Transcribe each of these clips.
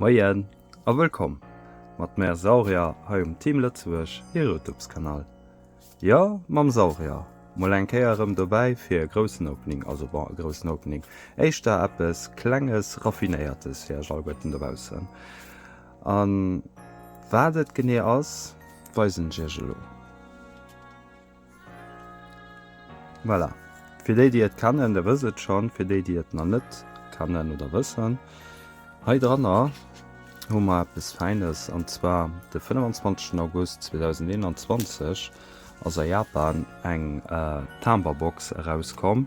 Moien a wëllkomm mat mär Saurier hei um Team Lëtzebuerg hir Youtubes Kanal. Jo mam Saurier mol eng Kéier erëm dobäi fir e groussen Opening, also bon e groussen Opening, éischter eppes klenges raffinéiertes fir iech alleguerten dobaussen. An wat et genee ass weisen ech iech elo. Voilà. Fir déi, déi et kennen, der wësst et schonn. Fir déi, déi et nach net kennen oder wëssen, hei dranner hu mer eppes Fäines, an zwar de 25 August 2021 ass a Japan eng Timberbox erauskomm,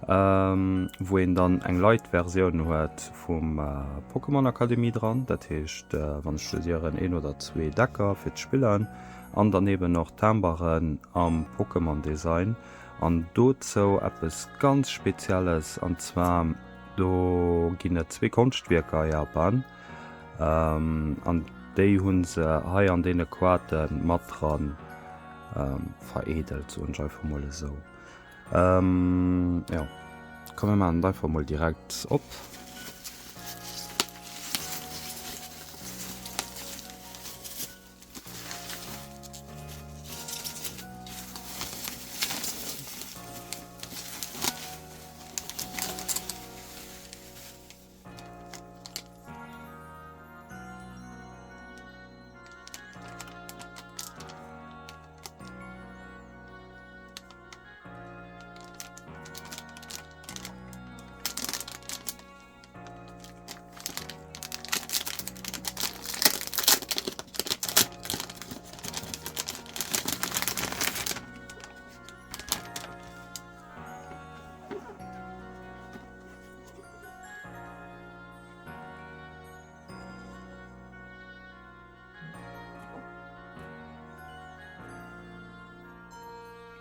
wou een dann eng Light Versioun huet vum Pokémon Akademie dran. Dat heescht, wann ech studieren, een oder zwee Decker fir ze spillen. An dann eben och Timberen am Pokémon Design an dozou eppes ganz spezielles an zwar do ginn et zwee Konschtwierker a Japan an déi hunn se hei an deene Quate mat dran vereedelt soen ech einfach mol esou. Jo komm mir maachen et einfach mol direkt op.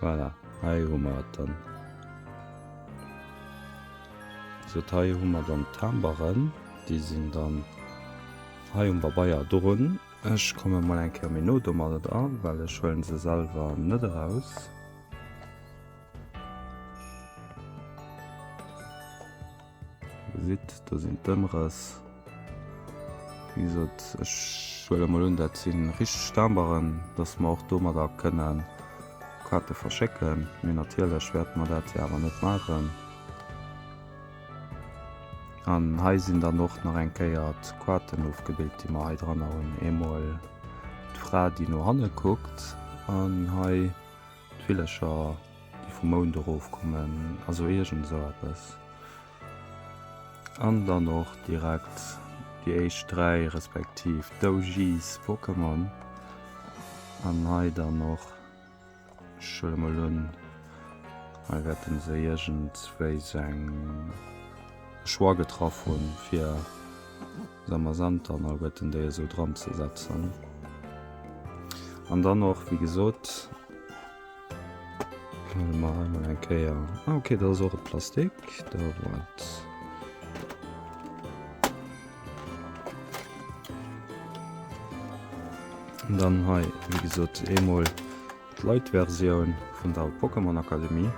Voilà, hei hu mer et dann. Sot hei hu mer dann d'Timberen, déi sinn dann hei um Pabeier drun. Ech komme mol eng Kéier méi no domadder dran, well ech huelen se selwer net eraus. Gesitt, do sinn d'Ëmrëss. Wéi gesot, ech huele mol un, dat si richteg Timberen, dass mer och domadder kënne Kaarte verschécken. Mee natierlech wäerte mer dat jo awer net maachen. An hei sinn dann och nach eng Kéier d'Kaarten ofgebilt, déi mer hei dranner hunn. Eemol d'Fra, déi no hanne kuckt, an hei d'Villercher, déi vum Mound erofkommen, also iergend esou eppes. An dann och direkt déi éischt 3 respektiv d'OGs Pokémon. An hei dann och, ech huele mol un, hei wäerten se iergendwéi eng Choix getraff hunn, fir Zamazenta an alleguerten déi esou dran ze setzen. An dann och, wéi gesot, Huele mer hei mol eng Kéier. Ah, okay, dat ass och e Plastik. Da wat. An dann hei, wéi gesot, eemol d'Light-Versioun vun der Pokémon Akademie.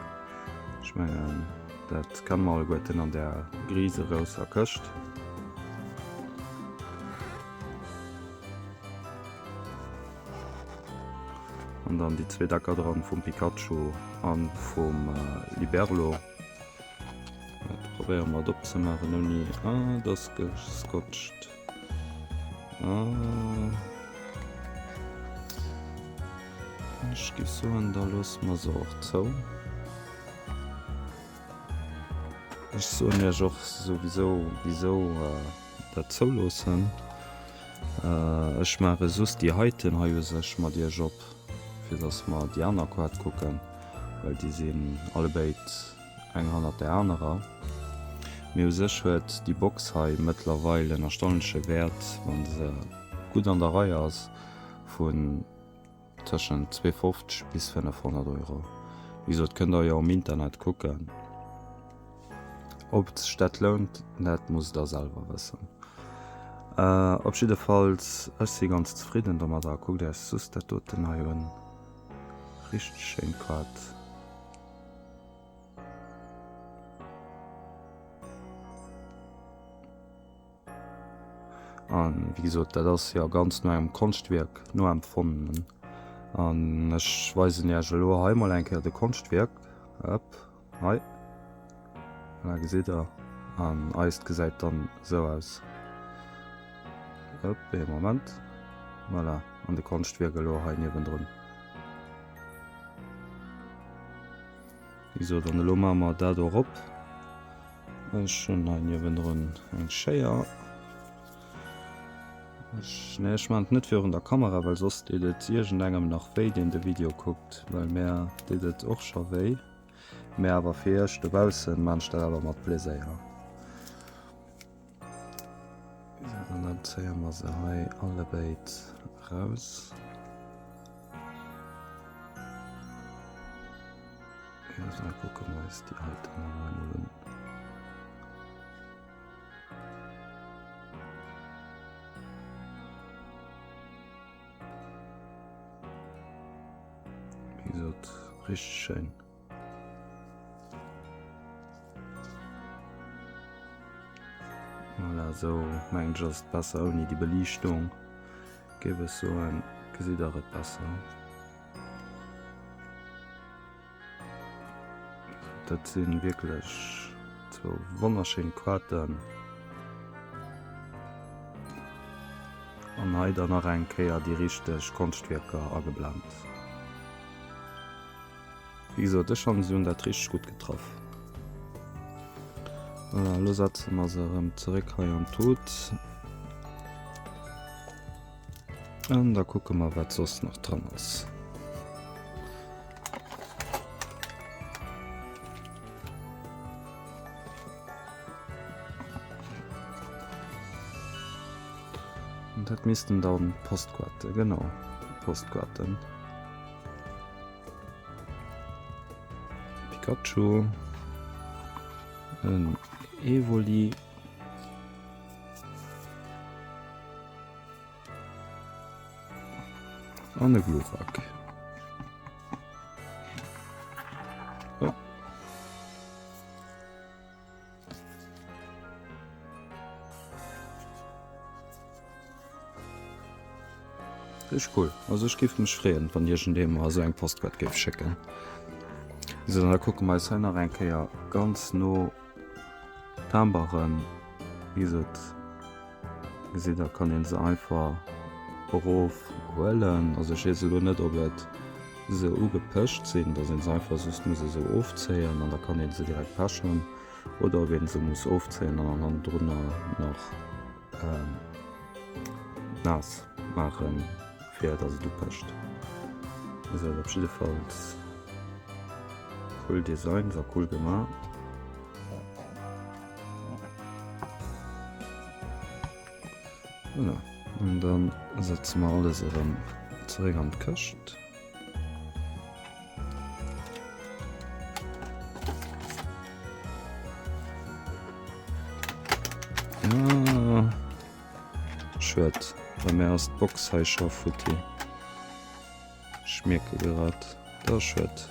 Ech mengen, dat kenne mer alleguerten an där risegrousser Këscht. An dann déi zwee Decker dran vum Pikachu an vum Liberlo. Dat probéiere mer et opzemaachen ouni. Ah, dat ass gescotcht. Ah. Ech géif soen, da loosse mer se och zou. Ech soen iech och souwisou, wisou dat zouloossen. Ech maache soss déi heiten hei u sech mat iech op, fir dass mer déi aner Quad kucken, well déi sinn allebéid eng hannert där anerer. Mee u sech huet déi Box hei mëttlerweil en erstaunleche Wäert, wa se gutt an der Rei ass, vun tëschent 2,50 bis 500 Euro. Wéi gesot, kënnt der jo um Internet kucken. Ob sech dat lount, dat musst der selwer wëssen. Op jiddefalls, ech si ganz zefridden domadder. Kuckt iech soss dat doten hei un, richteg schéin Quad. An wéi gesot, dat ass jo ganz no engem Konschtwierk noempfonnen. An ech weisen Iech elo hei mol eng Kéier de Konschtwierk. Hëpp, hei. Voilà, gesitt der. An eist gesäit dann esou aus. Hëpp, ee Moment. Voilà, an de Konschtwierk elo hei niewendrun. Wéi gesot, an elo maache mer dat och op. Ech hunn hei niewendrun eng Schéier. Ech, nee, ech maachen et net virun der Kamera, well soss deet et iergendengem nach wéi, deen de Video kuckt, well mär deet et och scho wéi. Mä awer fir iech dobaussen maan ech dat awer mat Pleséier. Sou, an dann zéie mer se hei allebéid raus. Da kucke mer eis déi heiten nach einmal un. Wéi gesot, richteg schéin. Voilà, sou mengen ech ass et besser ouni déi Beliichtung, géif ech soen, gesitt der et besser. Dat si wierklech zwou wonnerschéin Quaten. An hei dann nach eng Kéier déi richteg Konschtwierker ageblent. Wéi gesot, ech fannen se hunn dat richteg gutt getraff. Voilà, elo setze mer se erëm zeréck hei an d'Tut. An da kucke mer wat soss nach dran ass. Und dat missten dann Postquarte, genau, Postquarten. Pikachu, en Evoli. An e Glurak. Oh. Richteg cool. Also ech géif mech freeën, wann iergendee mer esou eng Postkaart géif schécken. Sou, da kucke mer eis hei nach eng Kéier ganz no d'Timberen. Wéi gesot, gesitt der, kann ee se einfach erof huelen. Also ech weess elo net, ob et se ugepëscht sinn, dass ee se einfach just muss esou ofzéien an da kann ee se direkt pechen, oder ob ee se muss ofzéien an dann hannendrunner nach naass maachen, fir dass et upëscht. Esou, op jiddefalls cool Designs a cool gemaach. Voilà, an dann setze mer alles erëm zeréck an d'Këscht. Ah, schued, bei mär ass d'Box hei scho futti. Ech mierke grad, dat ass schued.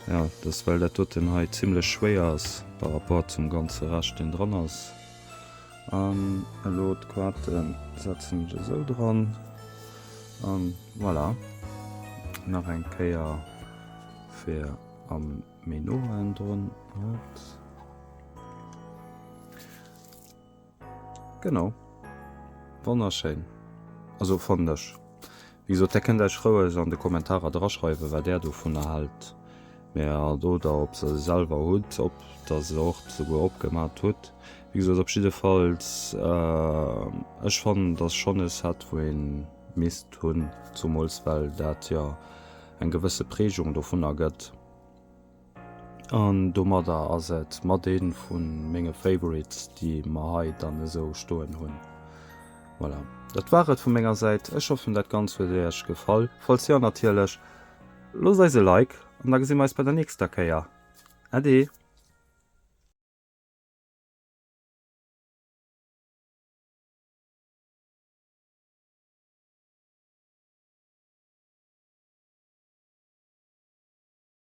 Ja, dat ass well dat doten hei zimlech schwéier ass par rapport zum ganze Rescht deen dran ass. An elo d'Quaten setzen ech esou dran. An voilà. Nach eng Kéier fir am méi noen drun. Genau. Wonnerschéin. Also fannen ech. Wéi gesot, där kënnt Iech roueg an de Kommentarer draschreiwen, wat Där dovunner haalt, mä oder ob se se selwer hutt, ob der se och souguer opgemat hutt. Wéi gesot, op jiddefalls, ech fannen, et ass schonn e Set, wou ee misst hunn, zumools well dat jo eng gewësse Prägung dovunner gëtt. An domadder ass et mat ee vu menge Favorites, déi mer hei dann esou stoen hunn. Voilà, dat war et vu menger Säit. Ech hoffen dat Ganzt huet Iech gefall. Falls jo natierlech, loosst eis e Like an da gesi mer eis bei der nächster Kéier. Äddi!